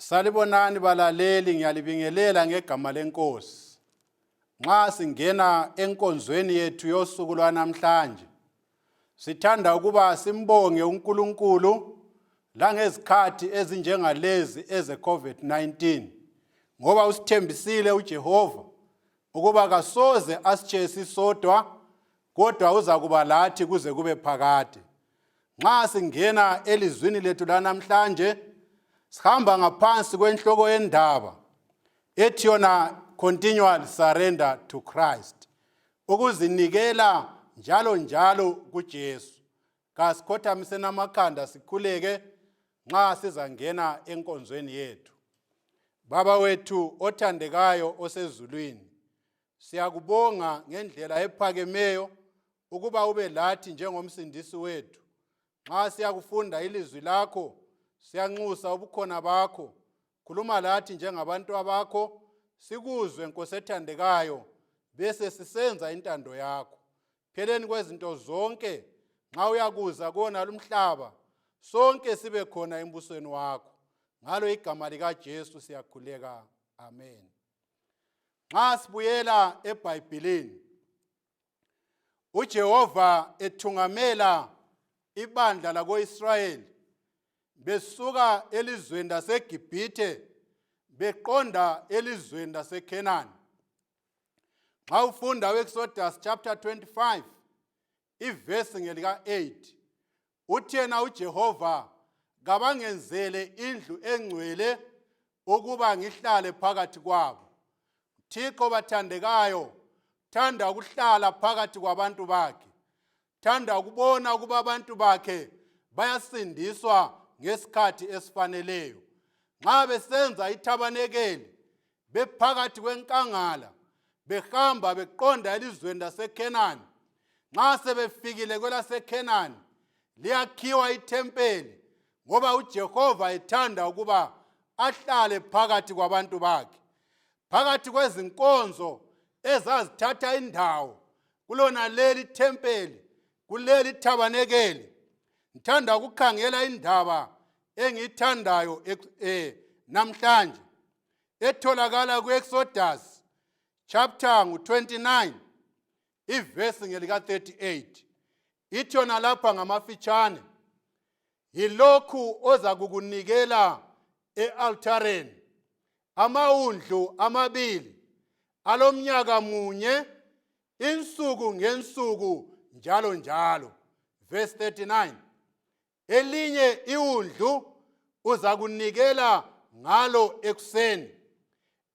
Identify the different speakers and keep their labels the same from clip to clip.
Speaker 1: Salibonani balaleli, ngiyalibingelela ngegama lenkosi. Nxa singena enkonzweni yethu yosuku lwanamhlanje, sithanda ukuba simbonge uNkulunkulu langezikhathi ezinjengalezi eze-COVID-19 ngoba usithembisile uJehova ukuba kasoze asitshiye sisodwa kodwa uzakuba lathi kuze kube phakade. Nxa singena elizwini lethu lanamhlanje sihamba ngaphansi kwenhloko yendaba ethi yona continual surrender to Christ, ukuzinikela njalo njalo kuJesu. Kasikhothamiseni amakhanda sikhuleke nxa sizangena enkonzweni yethu. Baba wethu othandekayo osezulwini, siyakubonga ngendlela ephakemeyo ukuba ube lathi njengomsindisi wethu. Nxa siyakufunda ilizwi lakho, siyanxusa ubukhona bakho. Khuluma lathi njengabantu abakho, sikuzwe Nkosi ethandekayo, bese sisenza intando yakho. Pheleni kwezinto zonke, nxa uyakuza kuwona lumhlaba, sonke sibe khona embusweni wakho. Ngalo igama likaJesu siyakhuleka. Amen. Nxa sibuyela eBhayibhilini, uJehova ethungamela ibandla lakoIsrayeli besuka elizweni laseGibhithe beqonda elizweni laseKhenani. Nxa ufunda uExodus chapter 25 ivesi ngelika-8 uthi yena uJehova kabangenzele indlu engcwele ukuba ngihlale phakathi kwabo. Thixo bathandekayo, thanda ukuhlala phakathi kwabantu bakhe. Thanda ukubona ukuba abantu bakhe bayasindiswa ngesikhathi esifaneleyo. Nxa besenza ithabanekeli bephakathi kwenkangala behamba beqonda elizweni laseKhenani, nxa sebefikile kwelaseKhenani liyakhiwa ithempeli ngoba uJehova ethanda ukuba ahlale phakathi kwabantu bakhe. Phakathi kwezinkonzo ezazithatha indawo kulona leli thempeli, kuleli thabanekeli, ngithanda ukukhangela indaba engiyithandayo namhlanje etholakala ku-Exodus chapter ngu-29 ivesi ngelika-38. Ithi yona lapha ngamafitshane, yilokhu ozakukunikela e-altareni, amawundlu amabili alomnyaka munye insuku ngensuku njalo njalo. Verse 39, elinye iwundlu uzakunikela ngalo ekuseni,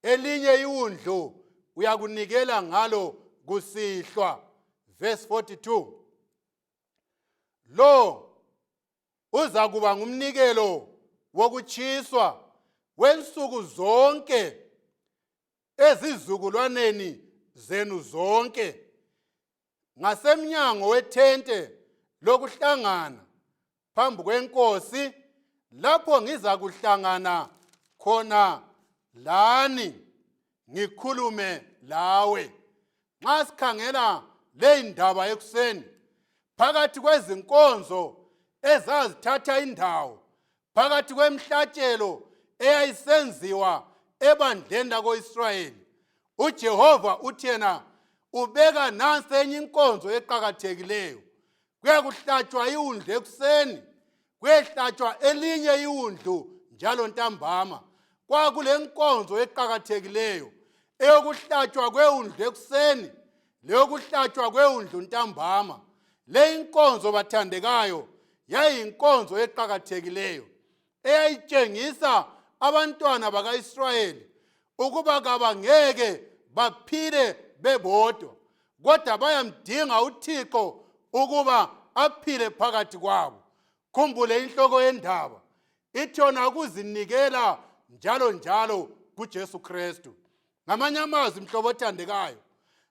Speaker 1: elinye iwundlu uyakunikela ngalo kusihlwa. Verse 42, lo uzakuba ngumnikelo wokutshiswa wensuku zonke ezizukulwaneni zenu zonke ngasemnyango wethente lokuhlangana phambi kwenkosi, lapho ngizakuhlangana khona lani ngikhulume lawe. Nxa sikhangela le indaba ekuseni, phakathi kwezinkonzo ezazithatha indawo phakathi kwemhlatshelo eyayisenziwa ebandleni lakoIsrayeli, uJehova uthi yena ubeka nansi enye inkonzo eqakathekileyo. Kuyakuhlatshwa iwundlu ekuseni, kuyehlatshwa elinye iwundlu njalo ntambama. Kwakule nkonzo eqakathekileyo eyokuhlatshwa kwewundlu ekuseni leyokuhlatshwa kwewundlu ntambama. Le inkonzo bathandekayo yayiyinkonzo eqakathekileyo eyayitshengisa abantwana bakaIsrayeli ukuba kabangeke baphile bebodwa, kodwa bayamdinga uThixo ukuba aphile phakathi kwabo. Khumbule inhloko yendaba ithi yona ukuzinikela njalo njalo kuJesu Kristu. Ngamanye amazwi, mhlobo othandekayo,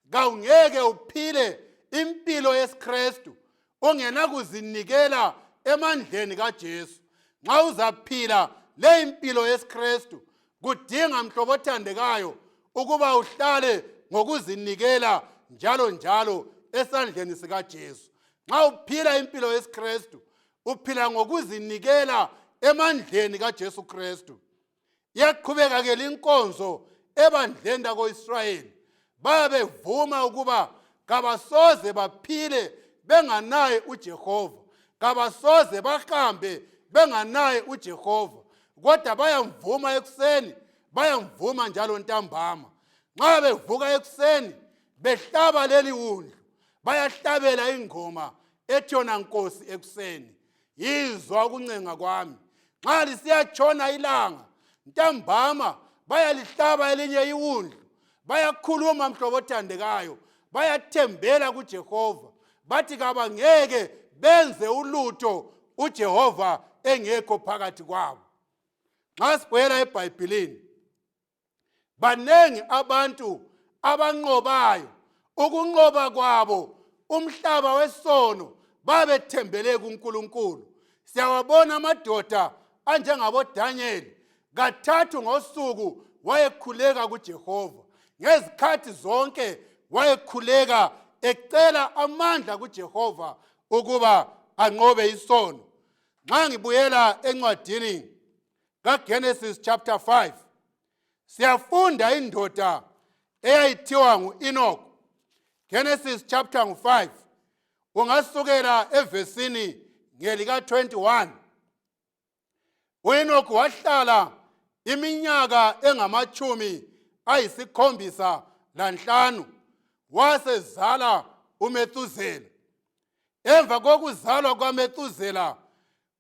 Speaker 1: kawungeke uphile impilo yesiKristu ungenakuzinikela emandleni kaJesu. Nxa uzaphila le impilo yesiKristu, kudinga mhlobo othandekayo ukuba uhlale ngokuzinikela njalo njalo esandleni sikaJesu. Nxa uphila impilo yesiKristu, uphila ngokuzinikela emandleni kaJesu Kristu. Iyaqhubeka ke linkonzo ebandleni lakoIsrayeli. Babevuma ukuba kabasoze baphile benganaye uJehova, kabasoze bahambe benganaye uJehova, kodwa bayamvuma ekuseni, bayamvuma njalo ntambama. Nxa bevuka ekuseni behlaba leli wundlu, bayahlabela ingoma ethi yona Nkosi ekuseni, yizwa ukuncenga kwami. Nxa lisiyatshona ilanga ntambama, bayalihlaba elinye iwundlu, bayakhuluma mhlobo othandekayo, bayathembela kuJehova, bathi kabangeke benze ulutho uJehova engekho phakathi kwabo. Nxa sibuyela eBhayibhilini, Baningi abantu abanqobayo, ukunqoba kwabo umhlaba wesono babethembele kuNkulunkulu. Siyawabona amadoda anjengaboDanyeli, kathathu ngosuku wayekhuleka kuJehova. Ngezikhathi zonke wayekhuleka ecela amandla kuJehova ukuba anqobe isono. Nxa ngibuyela encwadini kaGenesis chapter 5 siyafunda indoda eyayithiwa ngu-Enoch. Genesis chapter 5 ungasukela evesini ngelika-21. U-Enoch wahlala iminyaka engama-75 wasezala uMethuzela. Emva kokuzalwa kwaMethuzela,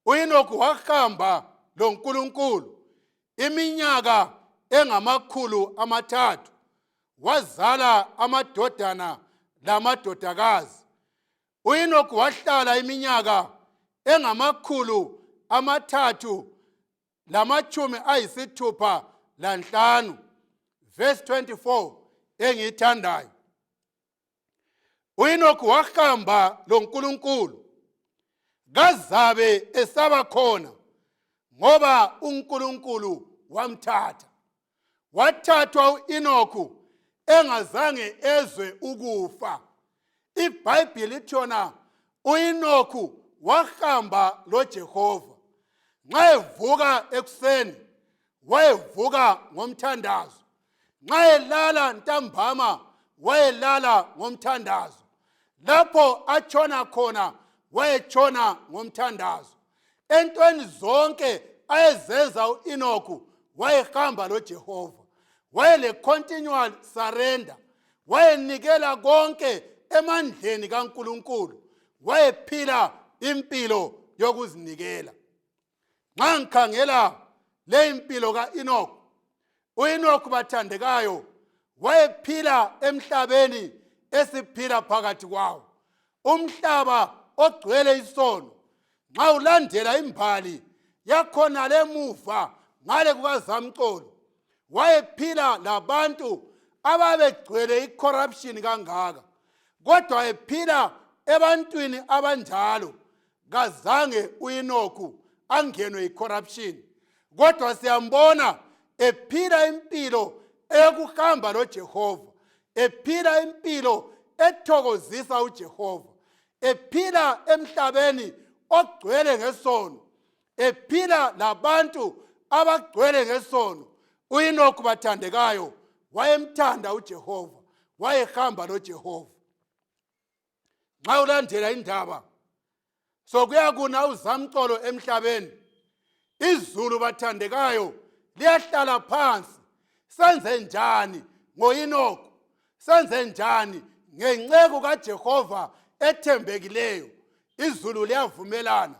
Speaker 1: uEnoki wahamba loNkulunkulu iminyaka engama-300, wazala amadodana lamadodakazi. UEnoki wahlala iminyaka engama-365. Verse 24 engiyithandayo. uEnoki wahamba loNkulunkulu, kazabe esaba khona ngoba uNkulunkulu wamthatha. Wathathwa uEnoki engazange ezwe ukufa. IBhayibhili ithona uEnoki wahamba loJehova. Nxa evuka ekuseni wayevuka ngomthandazo, nxa elala ntambama wayelala ngomthandazo, lapho atshona khona wayetshona ngomthandazo. Entweni zonke ayezenza u-Enoku wayehamba loJehova, wayele continual surrender, wayenikela konke emandleni kaNkulunkulu, wayephila impilo yokuzinikela. Nxa ngikhangela le impilo ka-Enoch, u-Enoch bathandekayo wayephila emhlabeni esiphila phakathi kwawo, umhlaba ogcwele isono. Nxa ulandela imbali yakhona lemuva ngale kukazamcolo, wayephila labantu ababegcwele i-corruption kangaka, kodwa ephila ebantwini abanjalo kazange uEnoku angenwe yi-corruption, kodwa siyambona ephila impilo eyokuhamba loJehova, ephila impilo ethokozisa uJehova, ephila emhlabeni ogcwele ngesono, ephila labantu abagcwele ngesono. UEnoku bathandekayo wayemthanda uJehova, wayehamba loJehova. Nxa ulandela indaba sokuyakuna uzamcolo emhlabeni, izulu bathandekayo liyahlala phansi. Senze njani ngoEnoku? Senze njani ngenceku kaJehova ethembekileyo? Izulu liyavumelana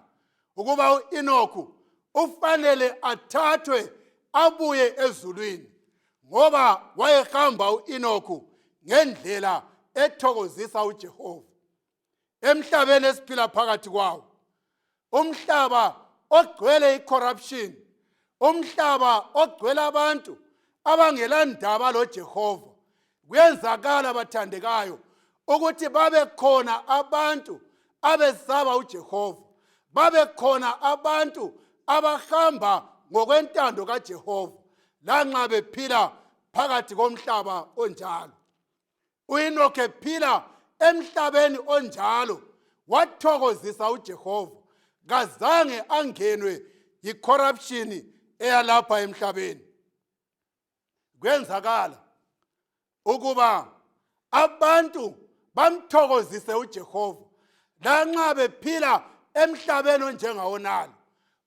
Speaker 1: ukuba uEnoku ufanele athathwe abuye ezulwini, ngoba wayehamba uEnoku ngendlela ethokozisa uJehova. Emhlabeni esiphila phakathi kwawo, umhlaba ogcwele icorruption, umhlaba ogcwele abantu abangelandaba loJehova, kuyenzakala bathandekayo ukuthi babe khona abantu abesaba uJehova, babe khona abantu abahamba ngokwentando kaJehova lanxa bephila phakathi komhlaba onjalo. UEnoki ephila emhlabeni onjalo wathokozisa uJehova, kazange angenwe yicorruption eyalapha emhlabeni. Kuyenzakala ukuba abantu bamthokozise uJehova lanxa bephila emhlabeni onjengawonalo,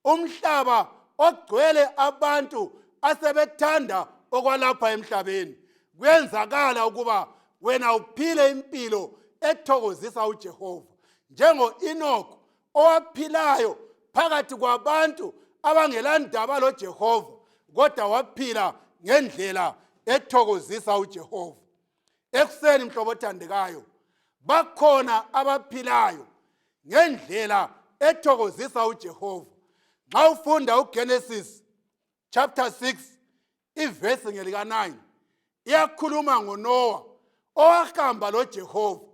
Speaker 1: umhlaba ogcwele abantu asebethanda okwalapha emhlabeni. Kuyenzakala ukuba wena uphile impilo ethokozisa uJehova njengo-Enoch owaphilayo phakathi kwabantu abangelandaba loJehova, kodwa waphila ngendlela ethokozisa uJehova. Ekuseni, mhlobo othandekayo, bakhona abaphilayo ngendlela ethokozisa uJehova. Nxa ufunda uGenesis chapter 6 ivesi ngelika-9, iyakhuluma ngoNowa owahamba loJehova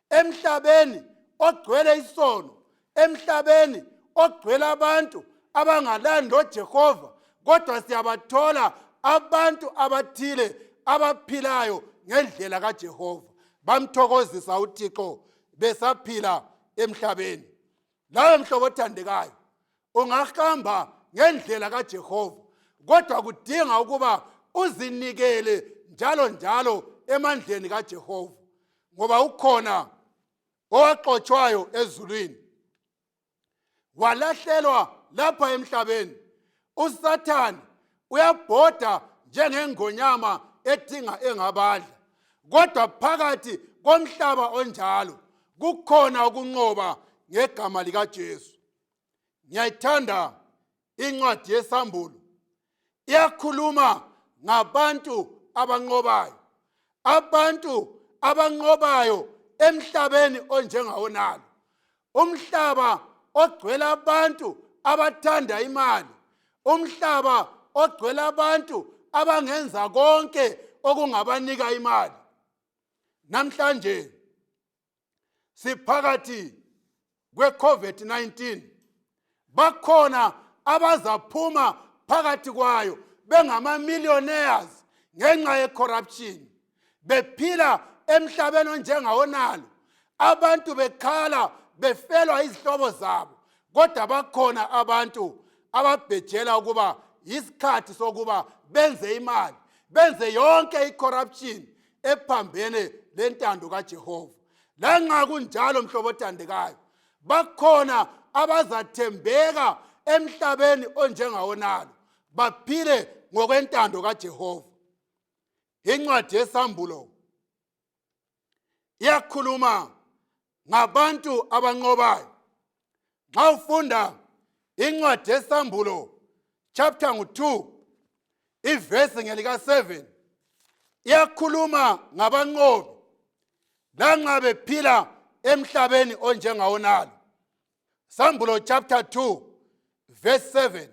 Speaker 1: emhlabeni ogcwele isono, emhlabeni ogcwele abantu abangalani loJehova, kodwa siyabathola abantu abathile abaphilayo ngendlela kaJehova, bamthokozisa uThixo besaphila emhlabeni. Lawe mhlobo othandekayo, ungahamba ngendlela kaJehova, kodwa kudinga ukuba uzinikele njalo njalo emandleni kaJehova, ngoba ukhona owaxotshwayo ezulwini walahlelwa lapha emhlabeni. USathane uyabhoda njengengonyama edinga engabadla, kodwa phakathi komhlaba onjalo kukhona ukunqoba ngegama likaJesu. Ngiyayithanda incwadi yeSambulo, iyakhuluma ngabantu abanqobayo, abantu abanqobayo emhlabeni onjengawonalo, umhlaba ogcwele abantu abathanda imali, umhlaba ogcwele abantu abangenza konke okungabanika imali. Namhlanje siphakathi kwe-COVID-19, bakhona abazaphuma phakathi kwayo bengama-millionaires ngenxa ye-corruption, bephila emhlabeni onjengawonalo, abantu bekhala befelwa izihlobo zabo, kodwa bakhona abantu ababhejela ukuba yisikhathi sokuba benze imali, benze yonke i-corruption ephambene lentando kaJehova. Lanxa kunjalo, mhlobo othandekayo, bakhona abazathembeka emhlabeni onjengawonalo, baphile ngokwentando kaJehova. Incwadi yeSambulo iyakhuluma ngabantu abanqobayo. Nxa ufunda incwadi yeSambulo chapter ngu-2 ivesi ngelika-7, iyakhuluma ngabanqobi lanxa bephila emhlabeni onjengawonalo. Sambulo chapter 2 verse 7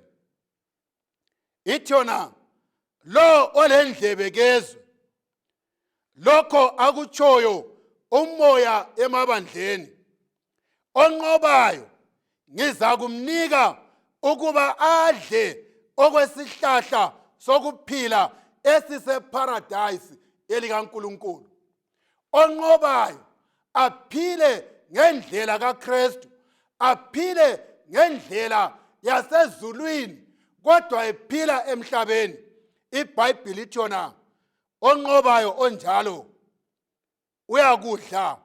Speaker 1: ithi yona, lo olendlebe kezwe lokho akutshoyo umoya emabandleni, onqobayo ngizakumnika ukuba adle okwesihlahla sokuphila esiseparadise elikaNkulunkulu. Onqobayo aphile ngendlela kaKristu, aphile ngendlela yasezulwini, kodwa ephila emhlabeni. IBhayibhili ithi yona, onqobayo onjalo uyakudla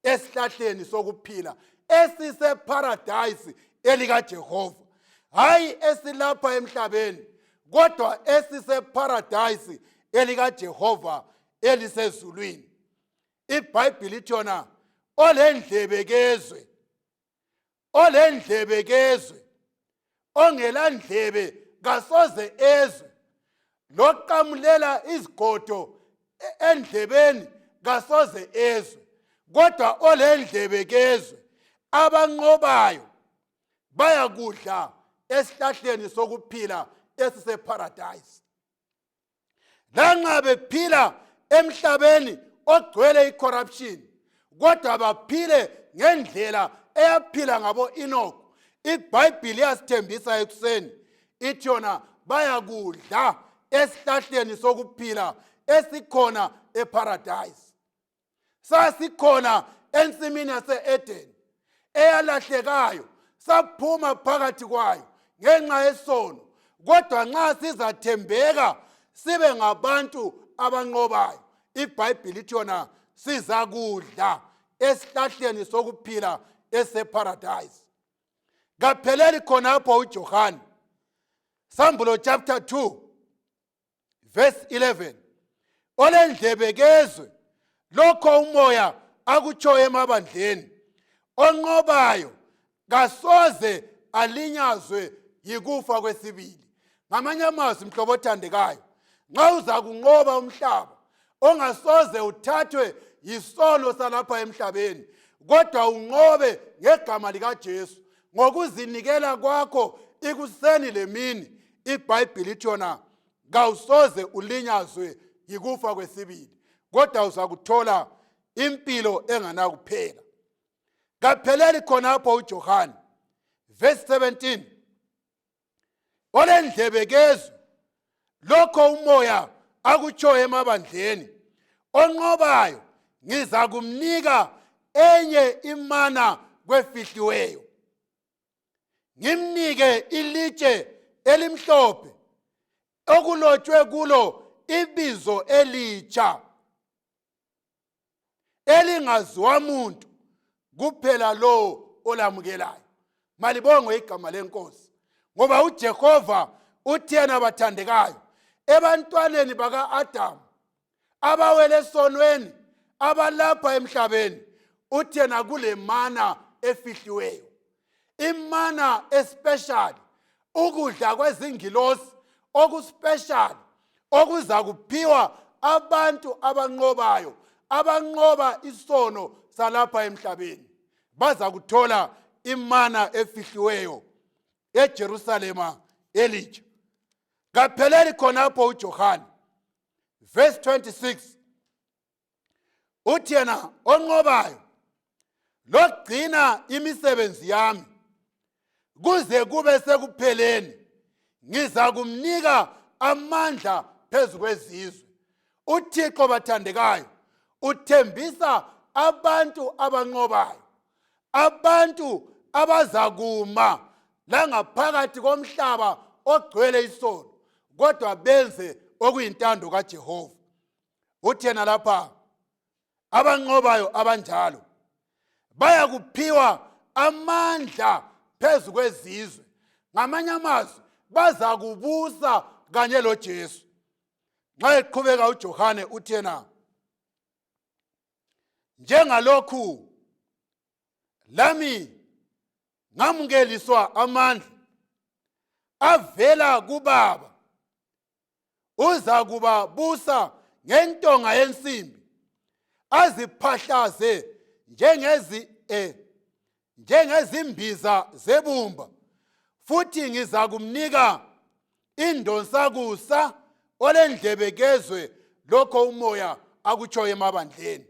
Speaker 1: esihlahleni sokuphila esiseparadise elikaJehova, hayi esilapha emhlabeni, kodwa esiseparadise elikaJehova elisezulwini. IBhayibhili ithi yona, olendlebe kezwe, olendlebe kezwe, ongelandlebe kasoze ezwe, loqamulela izigodo endlebeni kasoze ezwe, kodwa olendlebe kezwe. Abanqobayo bayakudla esihlahleni sokuphila esiseparadise. Lanxa bephila emhlabeni ogcwele i-corruption, kodwa baphile ngendlela eyaphila ngabo-Enoch. IBhayibhili iyasithembisa ekuseni, ithi yona bayakudla esihlahleni sokuphila esikhona eparadise. Sasikhona ensimini yase-Edeni eyalahlekayo, saphuma phakathi kwayo ngenxa yesono, kodwa nxa sizathembeka sibe ngabantu abanqobayo. IBhayibhili ithi yona sizakudla esihlahleni sokuphila eseparadise. Kapheleli khonapho uJohane. Sambulo chapter 2 verse 11, olendlebe kezwe lokho umoya akutshoyo emabandleni, onqobayo kasoze alinyazwe yikufa kwesibili. Ngamanye amazwi, mhlobo othandekayo, nxa uza kunqoba umhlaba ongasoze uthathwe yisono salapha emhlabeni, kodwa unqobe ngegama likaJesu ngokuzinikela kwakho ikuseni lemini, iBhayibhili ithi yona kawusoze ulinyazwe yikufa kwesibili, kodwa uzakuthola impilo enganakuphela. Kapheleli khonapho uJohane, verse 17, olendlebe kezwe lokho umoya akutshoyo emabandleni, onqobayo ngizakumnika enye imana kwefihliweyo, ngimnike ilitshe elimhlophe okulotshwe kulo ibizo elitsha elingaziwa muntu kuphela lowo olamukelayo. Malibongwe igama lenkosi, ngoba uJehova uthena bathandekayo ebantwaneni baka-Adamu abawele esonweni abalapha emhlabeni, uthena kule mana efihliweyo, imana especial, ukudla kwezingilosi okuspecial okuza kuphiwa abantu abanqobayo, abanqoba isono salapha emhlabeni. Baza kuthola imana efihliweyo eJerusalema elitsha. Kapheleli khonapho uJohane, verse 26, uthi yena onqobayo logcina imisebenzi yami kuze kube sekupheleni, ngizakumnika amandla phezu kwezizwe. UThixo, bathandekayo, uthembisa abantu abanqobayo, abantu abazakuma langaphakathi komhlaba ogcwele isono, kodwa benze okuyintando kaJehova. Uthi yena lapha abanqobayo abanjalo bayakuphiwa amandla phezu kwezizwe. Ngamanye amazwi, bazakubusa kanye loJesu. Nxa eqhubeka uJohane uthi yena, njengalokhu lami ngamukeliswa amandla avela kubaba, uzakuba busa ngentonga yensimbi, aziphahlaze njengezi njengezimbiza zebumba, futhi ngizakumnika indonsakusa. Olendlebe kezwe lokho umoya akutshoyo emabandleni.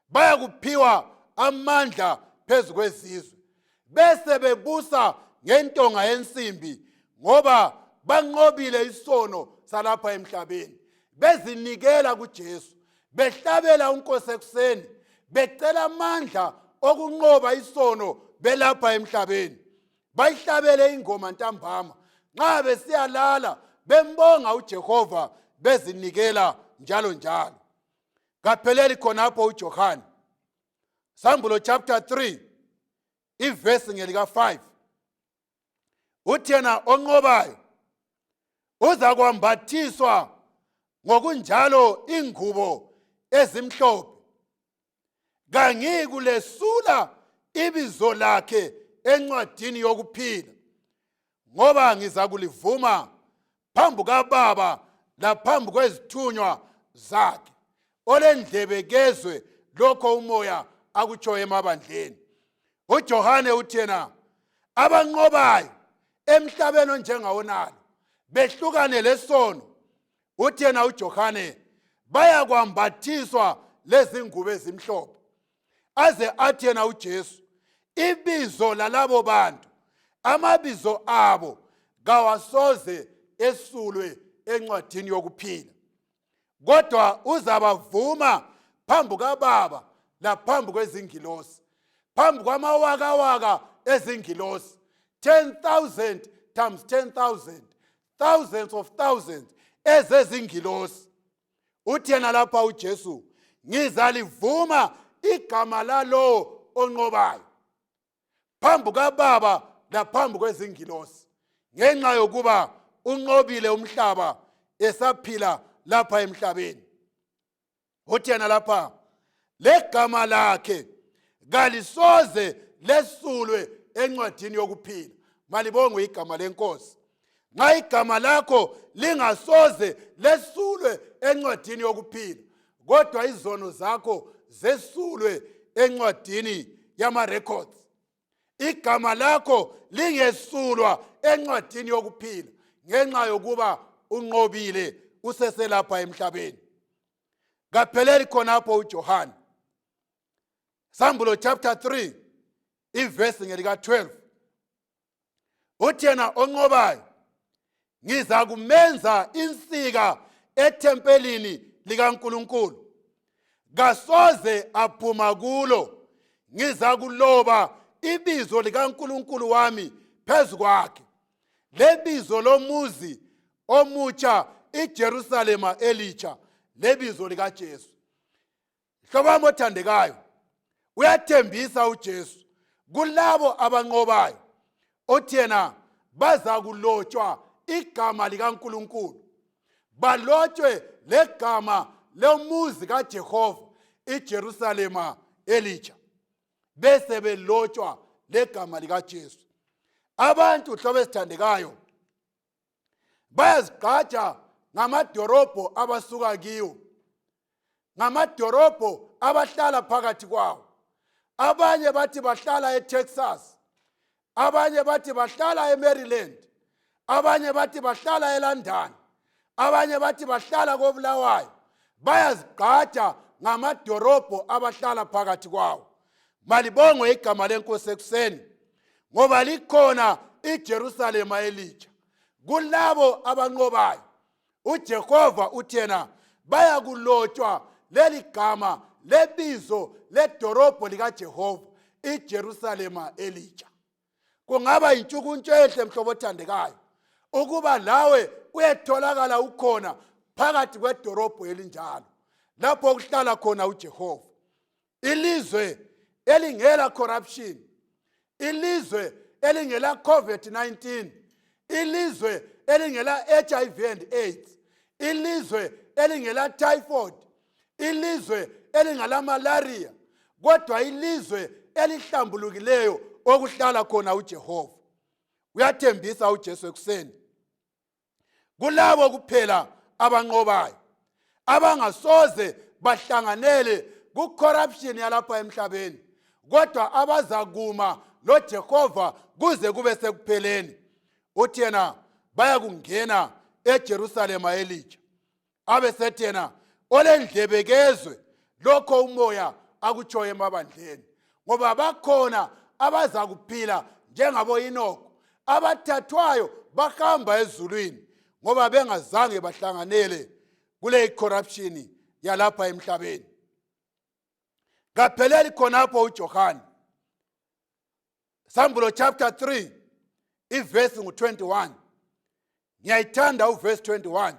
Speaker 1: Bayakuphiwa amandla phezu kwezizwe, bese bebusa ngentonga yensimbi, ngoba banqobile isono salapha emhlabeni, bezinikela kuJesu, behlabela uNkosi ekuseni, becela amandla okunqoba isono belapha emhlabeni, bayihlabele ingoma ntambama nxa besiyalala, bembonga uJehova, bezinikela njalo njalo. Kapheleli khonapho uJohane. Sambulo chapter 3 ivesi ngelika 5, uthi yena onqobayo uzakwambathiswa ngokunjalo ingubo ezimhlophe, kangiyikulesula ibizo lakhe encwadini yokuphila, ngoba ngizakulivuma phambi kababa laphambi kwezithunywa zakhe. Olendlebe kezwe lokho umoya akutshoyo emabandleni. UJohane uthi yena abanqobayo emhlabeni onjengawonalo, behlukane lesono, uthi yena uJohane bayakwambathiswa lezingubo ezimhlophe, aze athi yena uJesu ibizo lalabo bantu, amabizo abo kawasoze esulwe encwadini yokuphila, kodwa uzabavuma phambi kababa laphambi kwezingilosi, phambi kwamawakawaka ezingilosi, 10,000 times 10,000, thousands of thousands. Ezezingilosi. Uthi yena lapha uJesu, ngizalivuma igama lalowo onqobayo phambi kaBaba naphambi kwezingilosi, ngenxa yokuba unqobile umhlaba esaphila lapha emhlabeni. Uthi yena lapha legama lakhe kalisoze lesulwe encwadini yokuphila. Malibongwe igama lenkosi. Nxa igama lakho lingasoze lesulwe encwadini yokuphila, kodwa izono zakho zesulwe encwadini yama-records. Igama lakho lingesulwa encwadini yokuphila ngenxa yokuba unqobile useselapha emhlabeni. Kapheleli khonapho uJohane. Sambulo chapter 3 ivesi ngelika 12, uthi yena onqobayo ngizakumenza insika ethempelini likaNkulunkulu, kasoze aphuma kulo. Ngizakuloba ibizo likaNkulunkulu wami phezu kwakhe, lebizo lomuzi omutsha iJerusalema elitsha, lebizo likaJesu. Hlobo wami othandekayo, uyathembisa uJesu kulabo abanqobayo, othi yena bazakulotshwa igama likaNkulunkulu, balotshwe legama lomuzi kaJehova iJerusalema elitsha, bese belotshwa legama likaJesu. Abantu, hlobo esithandekayo, bayazigqaja ngamadorobho abasuka kiwo, ngamadorobho abahlala phakathi kwawo. Abanye bathi bahlala eTexas, abanye bathi bahlala eMaryland, abanye bathi bahlala eLondon, abanye bathi bahlala koBulawayo. Bayazigqaja ngamadorobho abahlala phakathi kwawo. Malibongwe igama lenkosi ekuseni, ngoba likhona iJerusalema elitsha kulabo abanqobayo. UJehova uthi yena bayakulotshwa leli gama lebizo ledorobho likaJehova iJerusalema elitsha. Kungaba yintshukuntshu enhle, mhlobo othandekayo, ukuba lawe uyetholakala ukhona phakathi kwedorobho elinjalo, lapho okuhlala khona uJehova. Ilizwe elingela corruption, ilizwe elingela COVID-19, ilizwe elingela HIV and AIDS, ilizwe elingela typhoid, ilizwe elingala malaria, kodwa ilizwe elihlambulukileyo okuhlala khona uJehova. Uyathembisa uJesu ekuseni kulabo kuphela abanqobayo, abangasoze bahlanganele ku-corruption yalapha emhlabeni, kodwa abazakuma loJehova kuze kube sekupheleni. Uthi yena bayakungena eJerusalema elitsha. Abe sethi yena olendlebe kezwe lokho umoya akutshoyo emabandleni, ngoba bakhona abazakuphila njengabo-Enoki, abathathwayo bahamba ezulwini ngoba bengazange bahlanganele kule corruption yalapha emhlabeni. Kapheleli khonapho uJohane. Sambulo chapter 3 ivesi ngu-21. Ngiyayithanda uvesi 21.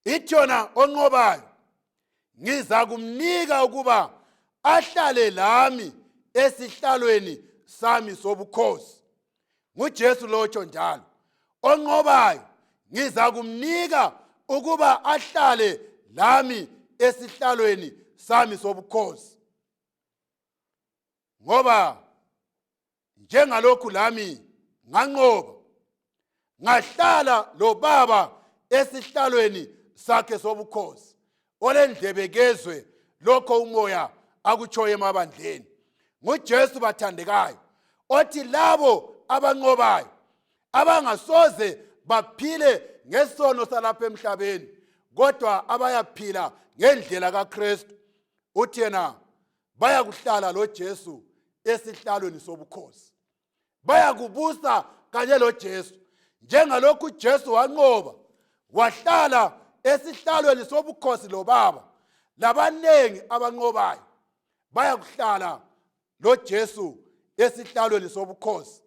Speaker 1: Ithi yona onqobayo ngiza kumnika ukuba ahlale lami esihlalweni sami sobukhosi. NguJesu lotsho njalo. Onqobayo ngiza kumnika ukuba ahlale lami esihlalweni sami sobukhosi, ngoba njengalokhu lami nganqoba ngahlala lobaba esihlalweni sakhe sobukhosi. Olendlebe kezwe lokho umoya akutshoyo emabandleni. NguJesu, bathandekayo, othi labo abanqobayo, abangasoze baphile ngesono salapha emhlabeni, kodwa abayaphila ngendlela kaKristu, uthi yena bayakuhlala loJesu esihlalweni sobukhosi, bayakubusa kanye loJesu. Njengalokhu uJesu wanqoba wahlala esihlalweni sobukhosi lobaba, labaningi abanqobayo bayakuhlala loJesu esihlalweni sobukhosi,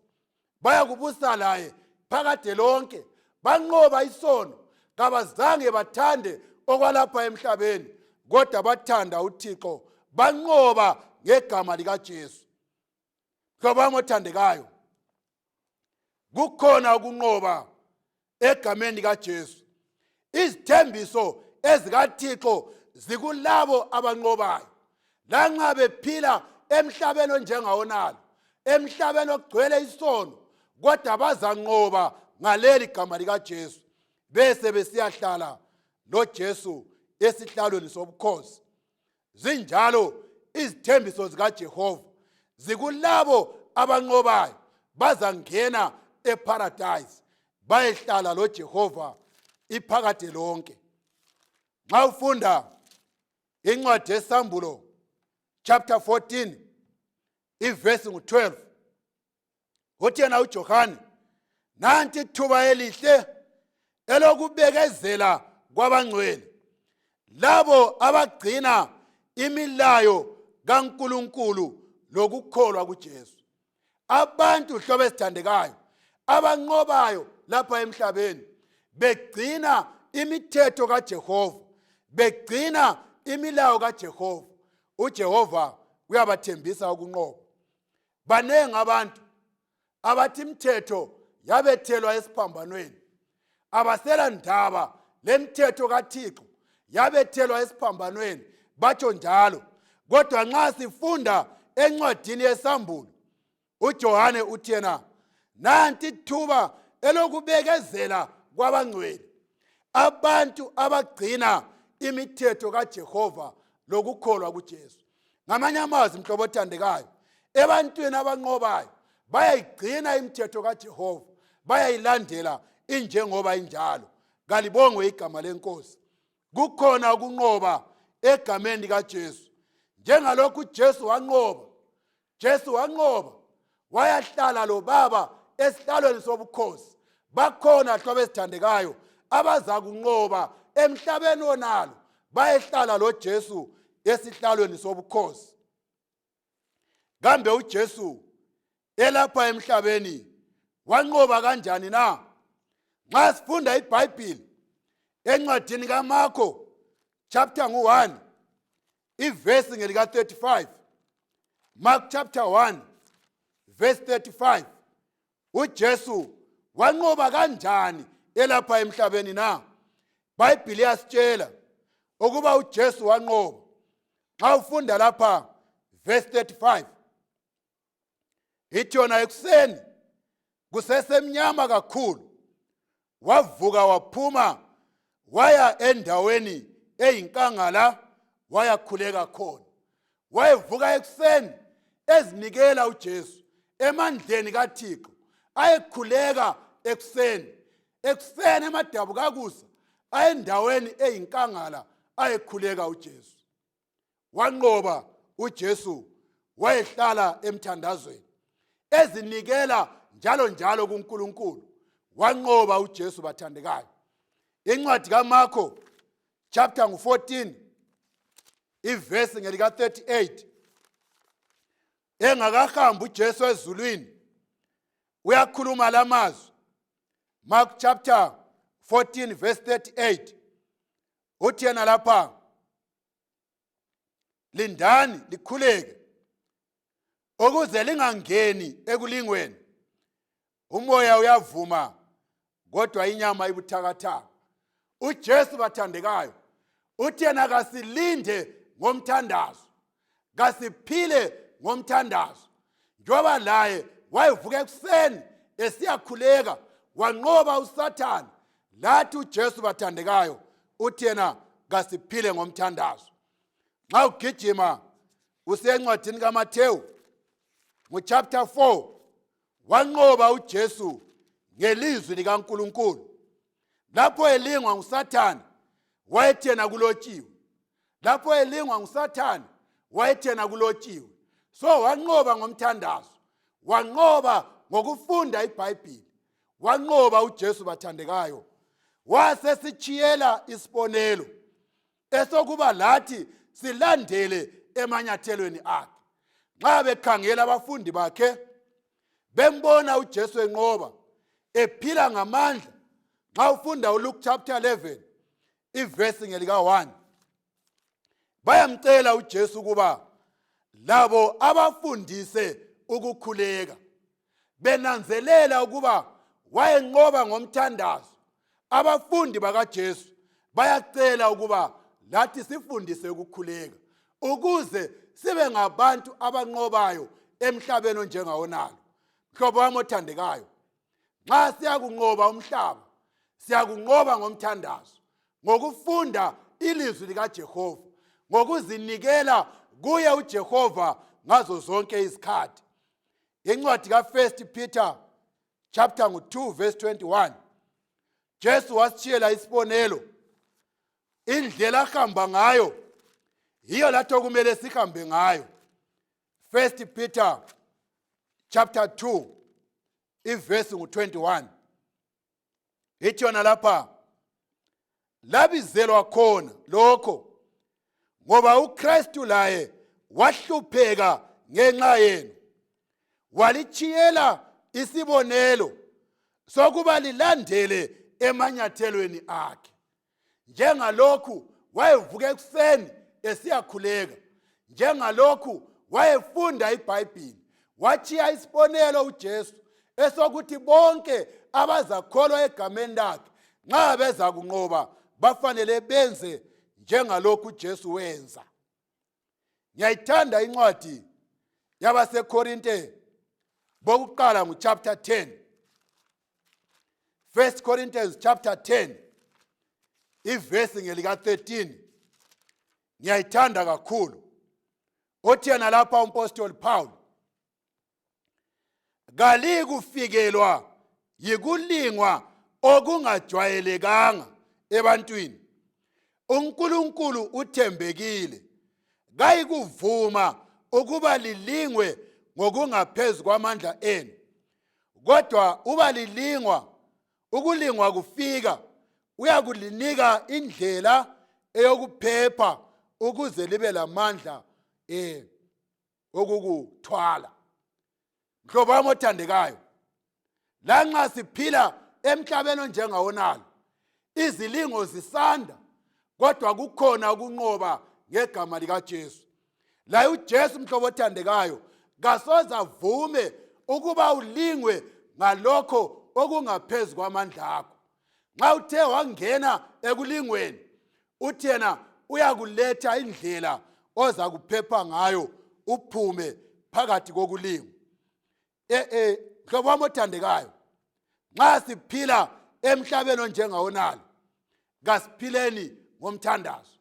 Speaker 1: bayakubusa laye phakade lonke. Banqoba isono, Kabazange bathande okwalapha emhlabeni, kodwa bathanda uThixo, banqoba ngegama likaJesu. Mhlobo wami othandekayo, kukhona ukunqoba egameni likaJesu. Izithembiso ezikaThixo zikulabo abanqobayo. Lanxa bephila emhlabeni onjengawonalo, emhlabeni ogcwele isono, kodwa bazanqoba ngaleli gama likaJesu, bese besiyahlala loJesu esihlalweni sobukhosi. Zinjalo izithembiso zikaJehova zikulabo abanqobayo, bazangena eparadise bayehlala loJehova iphakade lonke. Nxa ufunda incwadi yeSambulo chapter 14 ivesi ngu-12, uthi yena uJohane, nanti ithuba elihle elokubekezela kwabangcwele, labo abagcina imilayo kaNkulunkulu lokukholwa kuJesu. Abantu, hlobo esithandekayo, abanqobayo lapha emhlabeni begcina imithetho kaJehova, begcina imilayo kaJehova, uJehova uyabathembisa ukunqoba. Baningi abantu abathi imithetho yabethelwa esiphambanweni, abasela ndaba lemithetho kaThixo yabethelwa esiphambanweni, batsho njalo. Kodwa nxa sifunda encwadini yeSambulo, uJohane uthi yena, nanti ithuba elokubekezela kwabangcwele, abantu abagcina imithetho kaJehova lokukholwa kuJesu. Ngamanye amazwi, mhlobo othandekayo, ebantwini abanqobayo bayayigcina imithetho kaJehova, bayayilandela injengoba injalo. Kalibongwe igama lenkosi. Kukhona ukunqoba egameni likaJesu. Njengalokhu uJesu wanqoba, Jesu wanqoba wayahlala lo baba esihlalweni sobukhosi. Bakhona, hlobo ezithandekayo, abaza kunqoba emhlabeni wonalo bayehlala lo Jesu esihlalweni sobukhosi. Kambe uJesu elapha emhlabeni wanqoba kanjani na? Nxa sifunda iBhayibhili encwadini kaMarko chapter ngu-1 ivesi ngelika-35, Mark chapter 1 verse 35, uJesu wanqoba kanjani elapha emhlabeni na? Bhayibhili iyasitshela ukuba uJesu wanqoba. Nxa ufunda lapha verse 35, ithi yona, ekuseni kusesemnyama kakhulu wavuka waphuma waya endaweni eyinkangala wayakhuleka khona. Wayevuka ekuseni ezinikela uJesu emandleni kaThixo, ayekhuleka ekuseni, ekuseni emadabukakusa ayendaweni eyinkangala ayekhuleka uJesu. Wanqoba uJesu, wayehlala emthandazweni ezinikela njalo njalo kuNkulunkulu. Wanqoba uJesu, bathandekayo. Incwadi kaMarko chapter ngu-14 ivesi ngelika-38, engakahambi uJesu ezulwini uyakhuluma lamazwi. Mark chapter 14 verse 38, uthi yena lapha, lindani likhuleke ukuze lingangeni ekulingweni, umoya uyavuma kodwa inyama ibuthakathaka. UJesu, bathandekayo, uthi yena kasilinde ngomthandazo, kasiphile ngomthandazo, njengoba laye wayevuka ekuseni esiyakhuleka wanqoba uSathane. Lathi uJesu, bathandekayo, uthi yena kasiphile ngomthandazo. Nxa ugijima usencwadini kaMathewu nguchapter 4, wanqoba uJesu ngelizwi likaNkulunkulu. Lapho elingwa nguSathane wayethi yena kulotshiwe, lapho elingwa nguSathane wayethi yena kulotshiwe. So wanqoba ngomthandazo, wanqoba ngokufunda iBhayibhili, wanqoba uJesu, bathandekayo. Wasesitshiyela isibonelo esokuba lathi silandele emanyathelweni akhe. Nxa bekhangela abafundi bakhe bembona uJesu enqoba, ephila ngamandla Nxa ufunda uLuke chapter 11 ivesi ngelika-1, bayamcela uJesu ukuba labo abafundise ukukhuleka, benanzelela ukuba wayenqoba ngomthandazo. Abafundi bakaJesu bayacela ukuba lathi sifundise ukukhuleka ukuze sibe ngabantu abanqobayo emhlabeni onjengawonalo. Mhlobo wami othandekayo, nxa siyakunqoba umhlaba, siyakunqoba ngomthandazo, ngokufunda ilizwi likaJehova, ngokuzinikela kuye uJehova ngazo zonke izikhathi. Incwadi ka-1 Peter chapter ngu-2 verse 21, Jesu wasitshiyela isibonelo, indlela ahamba ngayo yiyo lathi okumele sihambe ngayo. 1 Peter chapter 2 ivesi ngu-21 ithi yona lapha, labizelwa khona lokho, ngoba uKristu laye wahlupheka ngenxa yenu, walitshiyela isibonelo sokuba lilandele emanyathelweni akhe. Njengalokhu wayevuka ekuseni esiyakhuleka, njengalokhu wayefunda iBhayibhili, watshiya isibonelo uJesu esokuthi bonke abazakholwa egameni lakhe nxa beza kunqoba bafanele benze njengalokhu uJesu wenza. Ngiyayithanda incwadi yabaseKorinte bokuqala nguchapter 10, 1 Corinthians chapter 10 ivesi ngelika 13, ngiyayithanda kakhulu. Othi yena lapha umpostoli Paul, kalikufikelwa yikulingwa okungajwayelekanga ebantwini. UNkulunkulu uthembekile, kayikuvuma ukuba lilingwe ngokungaphezu kwamandla enu, kodwa uba lilingwa, ukulingwa kufika, uyakulinika indlela eyokuphepha ukuze libe lamandla okukuthwala. Mhlobo wami othandekayo, lanxa siphila emhlabeni onjengawonalo, izilingo zisanda, kodwa kukhona ukunqoba ngegama likaJesu. Laye uJesu, mhlobo othandekayo, kasoze avume ukuba ulingwe ngalokho okungaphezu kwamandla akho. Nxa uthe wangena ekulingweni, uthi yena uyakuletha indlela oza kuphepha ngayo uphume phakathi kokulingwa. Mhlobo wami othandekayo, nxa siphila emhlabeni onjengawonalo, kasiphileni ngomthandazo,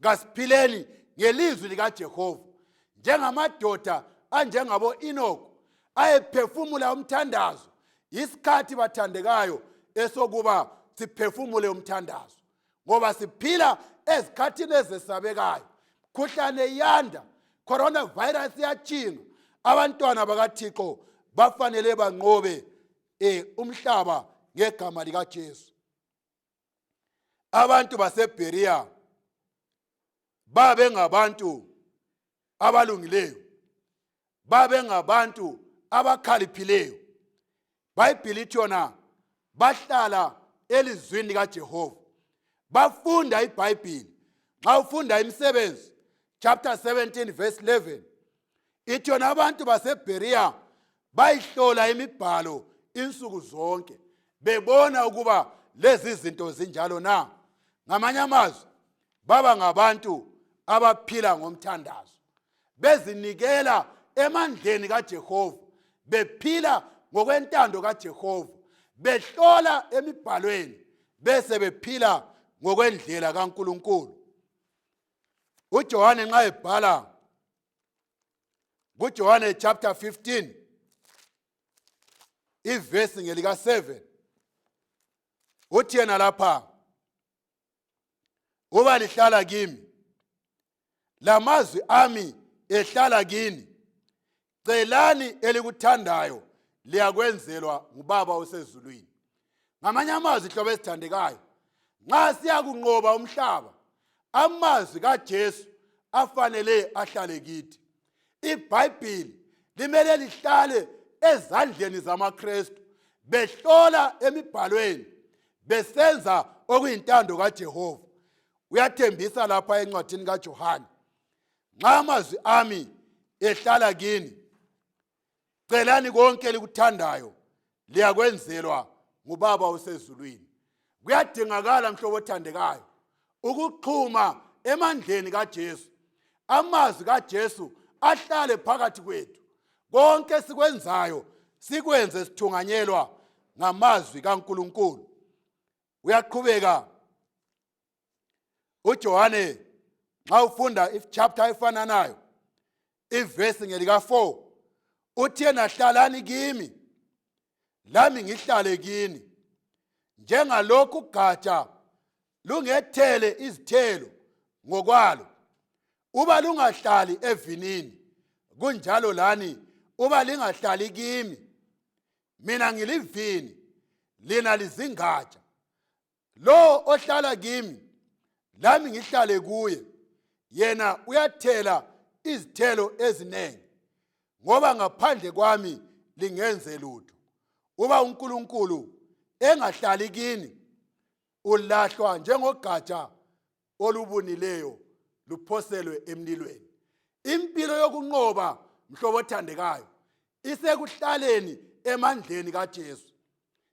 Speaker 1: kasiphileni ngelizwi likaJehova, njengamadoda anjengabo-Enoch ayephefumula umthandazo. Isikhathi, bathandekayo, esokuba siphefumule umthandazo, ngoba siphila ezikhathini ezesabekayo. Khuhlane iyanda, coronavirus iyatshinga. Abantwana bakaThixo bafanele banqobe umhlaba ngegama likaJesu. Abantu baseBheriya babengabantu abalungileyo, babengabantu abakhaliphileyo. Bhayibhili ithi yona bahlala elizwini likaJehova, bafunda iBhayibhili. Nxa ufunda Imisebenzi chapter 17 verse 11, ithi yona abantu baseBheriya bayihlola imibhalo insuku zonke, bebona ukuba lezi zinto zinjalo na. Ngamanye amazwi, baba ngabantu abaphila ngomthandazo, bezinikela emandleni kaJehova, bephila ngokwentando kaJehova, behlola emibhalweni, bese bephila ngokwendlela kaNkulunkulu. UJohane nxa ebhala kuJohane chapter 15 ivesi ngelika 7, uthi yena lapha, uba lihlala kimi, lamazwi ami ehlala kini, celani elikuthandayo, liyakwenzelwa ngubaba osezulwini. Ngamanye amazwi, hlobo ezithandekayo, nxa siyakunqoba umhlaba, amazwi kaJesu afanele ahlale kithi. IBhayibhili limele lihlale ezandleni zamaKristu, behlola emibhalweni, Besenza okuyintando kaJehova. Uyathembisa lapha encwadini kaJohane, nxa amazwi ami ehlala kini, celani konke elikuthandayo, liyakwenzelwa ngubaba osezulwini. Kuyadingakala, mhlobo othandekayo, ukuxhuma emandleni kaJesu. Amazwi kaJesu ahlale phakathi kwethu. Konke esikwenzayo sikwenze sithunganyelwa ngamazwi kaNkuluNkulu. Uyaqhubeka uJohane, nxa ufunda ichapter efananayo, ivesi ngelika-4, uthi yena, hlalani kimi, lami ngihlale kini. Njengalokhu ugatsha lungethele izithelo ngokwalo uba lungahlali evinini, kunjalo lani uba lingahlali kimi. Mina ngilivini, lina lizingatsha. Lo ohlala kimi, lami ngihlale kuye, yena uyathela izithelo eziningi, ngoba ngaphandle kwami lingenze lutho. Uba uNkulunkulu engahlali kini, ulahlwa njengogatsha olubunileyo luphoselwe emlilweni. Impilo yokunqoba, mhlobo othandekayo, isekuhlaleni emandleni kaJesu.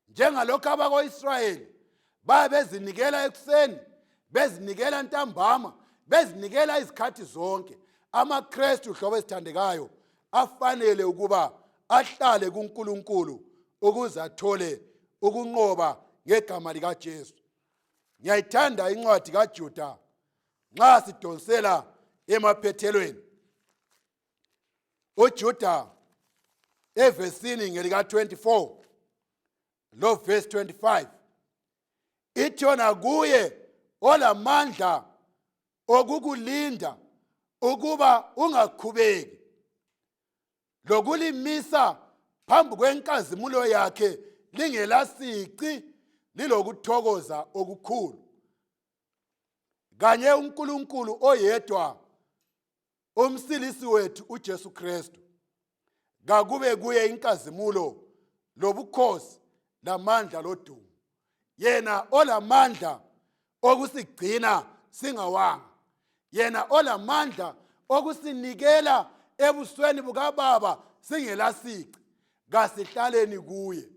Speaker 1: Njengalokhu abako-Israyeli babezinikela ekuseni, bezinikela ntambama, bezinikela izikhathi zonke, amaKristu, hlobo ezithandekayo, afanele ukuba ahlale kuNkulunkulu ukuze athole ukunqoba ngegama likaJesu. Ngiyayithanda incwadi kaJuda nxa sidonsela emaphethelweni. uJuda evesini ngelika 24 lo verse 25 ithi yona, kuye olamandla okukulinda ukuba ungakhubeki lokulimisa phambi kwenkazimulo yakhe lingelasici lilokuthokoza okukhulu, kanye uNkulunkulu oyedwa umsilisi wethu uJesu Kristu, kakube kuye inkazimulo lobukhosi lamandla lodumo, yena olamandla okusigcina singawanga, yena olamandla okusinikela ebusweni bukababa singelasici. Kasihlaleni kuye,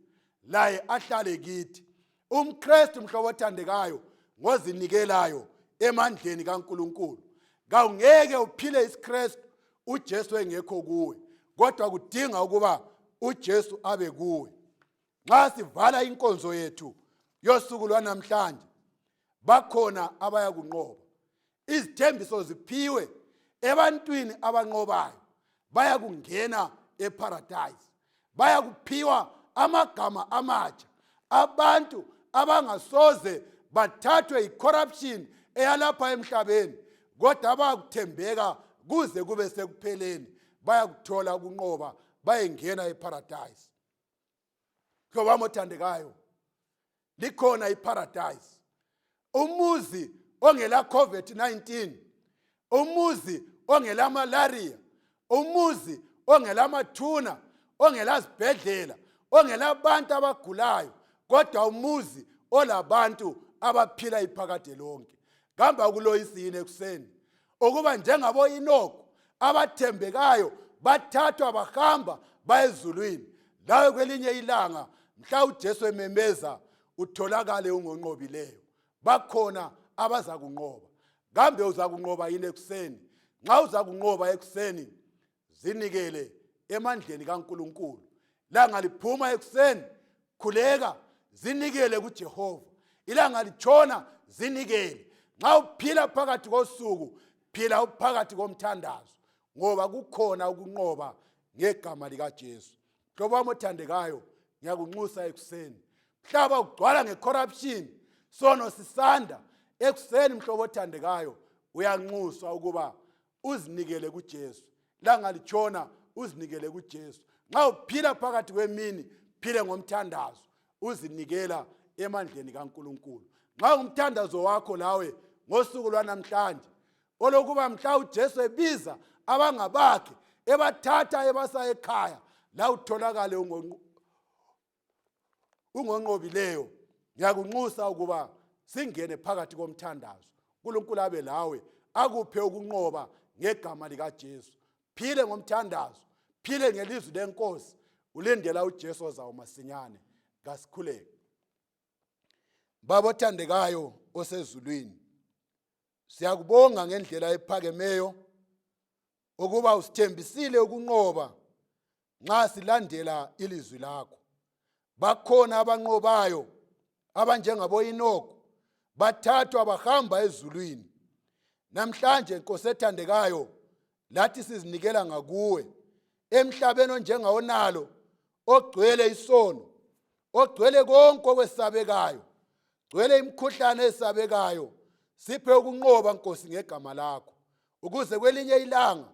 Speaker 1: laye ahlale kithi. UmKristu, mhlobo othandekayo, ngozinikelayo emandleni kaNkuluNkulu. Kawungeke uphile isiKristu uJesu engekho kuwe, kodwa kudinga ukuba uJesu abe kuwe. Nxa sivala inkonzo yethu yosuku lwanamhlanje, bakhona abayakunqoba. Izithembiso ziphiwe ebantwini abanqobayo, bayakungena eparadise, bayakuphiwa amagama amatsha, abantu abangasoze bathathwe yicorruption eyalapha emhlabeni, kodwa abayakuthembeka kuze kube sekupheleni bayakuthola ukunqoba, bayengena eparadise. Hlobo wami othandekayo, likhona iparadise, umuzi ongela COVID-19, umuzi ongela malaria, umuzi ongela mathuna, ongela zibhedlela, ongela bantu abagulayo, kodwa umuzi olabantu abaphila iphakade lonke. Kambe akuloyisi yini ekuseni ukuba njengabo-Enoku abathembekayo bathathwa bahamba bayezulwini, lawe kwelinye ilanga mhla uJesu ememeza utholakale ungonqobileyo? Bakhona abazakunqoba. Kambe uzakunqoba yini ekuseni? Nxa uzakunqoba ekuseni, zinikele emandleni kaNkuluNkulu. Langa liphuma ekuseni, khuleka, zinikele kuJehova. Ilanga litshona, zinikele. Nxa uphila phakathi kosuku, phila uphakathi komthandazo, ngoba kukhona ukunqoba ngegama likaJesu. Hlobo wami othandekayo, ngiyakunxusa ekuseni. Mhlaba ugcwala ngecorruption, sono sisanda. Ekuseni, mhlobo othandekayo, uyanxuswa ukuba uzinikele kuJesu. Langa litshona, uzinikele kuJesu. Nxa uphila phakathi kwemini, phile ngomthandazo, uzinikela emandleni kaNkuluNkulu. Nxa umthandazo wakho lawe ngosuku lwanamhlanje olokuba mhla uJesu ebiza abangabakhe, ebathatha ebasa ekhaya, la utholakale ungonqobileyo. Ngiyakunxusa ukuba singene phakathi komthandazo. uNkulunkulu abe lawe, akuphe ukunqoba ngegama likaJesu. Phile ngomthandazo, phile ngelizwi lenkosi, ulindela uJesu ozawo masinyane. Kasikhuleke. Baba othandekayo osezulwini, siyakubonga ngendlela ephakemeyo ukuba usithembisile ukunqoba nxa silandela ilizwi lakho. Bakhona abanqobayo abanjengabo-Enoku, bathathwa bahamba ezulwini. Namhlanje Nkosi ethandekayo, lathi sizinikela ngakuwe emhlabeni onjengawonalo, ogcwele isono, ogcwele konke okwesabekayo, gcwele imikhuhlane esabekayo. Siphe ukunqoba Nkosi ngegama lakho, ukuze kwelinye ilanga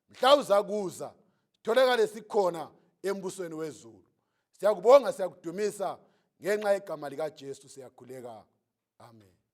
Speaker 1: mhla uzakuza sitholakale sikhona embusweni wezulu. Siyakubonga, siyakudumisa ngenxa yegama likaJesu siyakhuleka, amen.